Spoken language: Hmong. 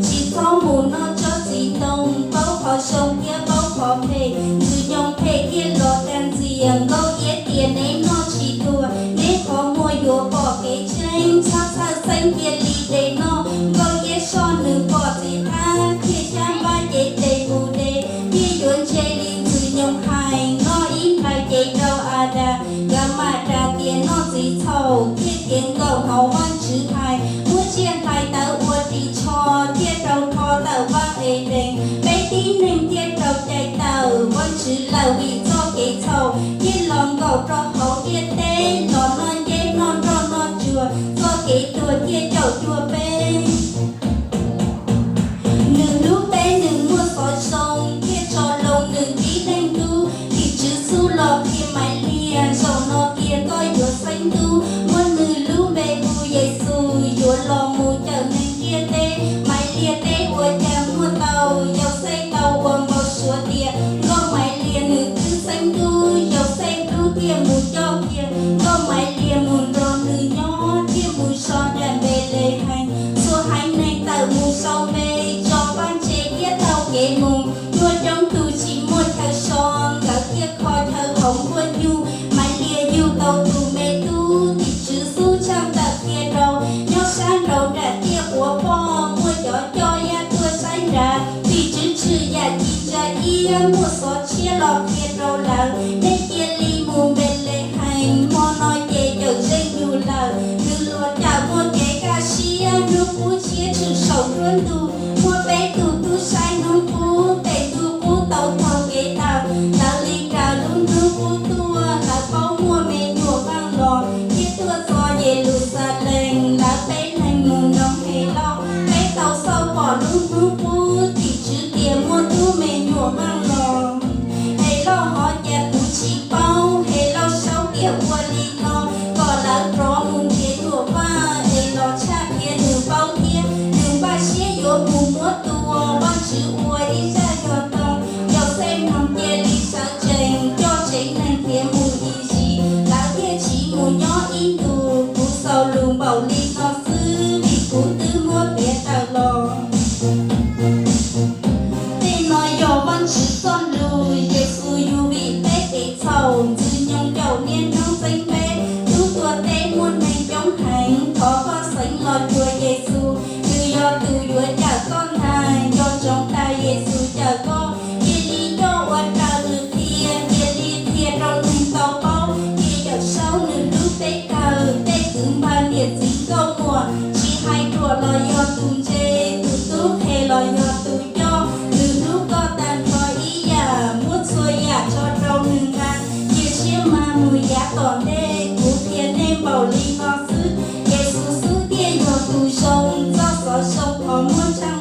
Tsis txhob mus noj tsob txiv ntoo, paub qhov zoo thiab paub qhov phem. Ntxwg Nyoog phem thiaj los dag ntxias. Nkauj Iab tias, neb noj tsis tuag, neb qhov muag yuav pom kev tseeb. Txhob txhawj xeeb, cia li de noj. Nkauj Iab soj nws pom txiv qab, thiaj xyab npab cev tes mus de, thiaj yuav ntse li Ntxwg Nyoog hais. Noj ib nplais ces rau Adas, nkawd mam dag tias noj txiv txhaum, thiaj tiav nkaus hauv Vajtswv hais. Muab tsiaj hlais tawv ua ris tsho, thiaj rau rho tawm Vaj Edees. Peb tib neeg thiaj rau cais tawm Vajtswv lawm vim txoj kev txhaum, thiaj los nkaum rau hauv ntiaj teb, los noj nceb noj nroj noj tsuag, txoj kev tuag thiaj caum cuag peb. Nws hlub peb, nws muaj xov zoo, thiaj tso loo nws tib leeg tub. Tim tswv xub los qhia Maiv Liag, zaum no kiag koj yuav xeeb tub. Muab nws lub npe hu Yexus, yuav los mus cawm neeg ntiaj teb. Maiv Liag teb ua cas muaj tau, Yauxej tau ua npau suav tias Nkauj Maiv Liag nws twb xeeb tub. Yauxej hlub thiaj mus coj kiag Nkauj Maiv Liag mus nrog nws nyob, thiaj mus so nram Npelehees. Txhua haiv neeg tawm mus sau npe, tso vaj ntse thiab taug kev mus. Nyuaj coob tus tsis muaj chaw so, nkawd thiaj kho chaw hauv nkuaj nyuj. Maiv Liag yug tau tus me tub, tim tswv xub tsheej tawm qhia rau. Nyob sab nraud nram tiaj quav poj, muaj cov coj yaj tuaj saib nrad. Tim tswv tshwm yam ci ntsa iab, muaj xov tshiab los qhia rau lawv, nej cia li mus Npelehees, hmo no ces cawm zeej yug lawm. Nws los cawm muaj kev kaj siab, hnub qub tshiab tshwm saum nruab ntug. Muaj peb tug tub saib hnub qub, tes ntuj qub tau taug kev tawm. Lawv li raws lub hnub qub tuaj, lawv paub muaj me nyuam vaj los, thiaj tuaj txog Yeluxalees. Lawv peb leeg mus nroo Helauj, peb tau xauj pom lub hnub qub, tim tswv tias muaj tub me nyuam vaj los. Helauj hov cas kuv tsis paub, Helauj saub tias ua li no, kom lawv rov mus nrhiav nyuam vaj es los tshaj qhia nws paub thiab. Nws npaj siab yuav mus muab tua, Vajtswv ua ib zaj yog tau. Yauxej mloog cia li sawv tsees, coj tsev neeg khiav mus Iziv. Lawv thiaj tsiv mus nyob ib ntus. Kuv xaus lus npaum li no xwb, vim kuv twb muab piav tawm los. Tej no yog Vajtswv txoj lus. Yexus yug vim peb kev txhaum, Ntxwg Nyoog caum niaj hnub txeeb peb. Tub tuag teb muaj neeg coob heev, thov koj xeev los cuag Yexus. Nws yog tus yuav cawm koj ntag, nco ntsoov tas Yexus cawm koj. Cia li coj ua raws nws qhia, cia li qhia rau neeg tau paub. Cia Yawm Saub nws hlub peb kawg, tej kwv npawg niam txiv nkauj muam, tsis hais ruam los yog tus ntse, tus tub qhe los yog tus coj, nws hlub koj tag nrho ib yam, muab txhua yam tso rau nws nqa. Cia siab mas mus yav tom ntej, kuv qhia nej npaum li no xwb. Yexus xwb thiaj yog tus zoo, txoj xov zoo qhov muaj tsheej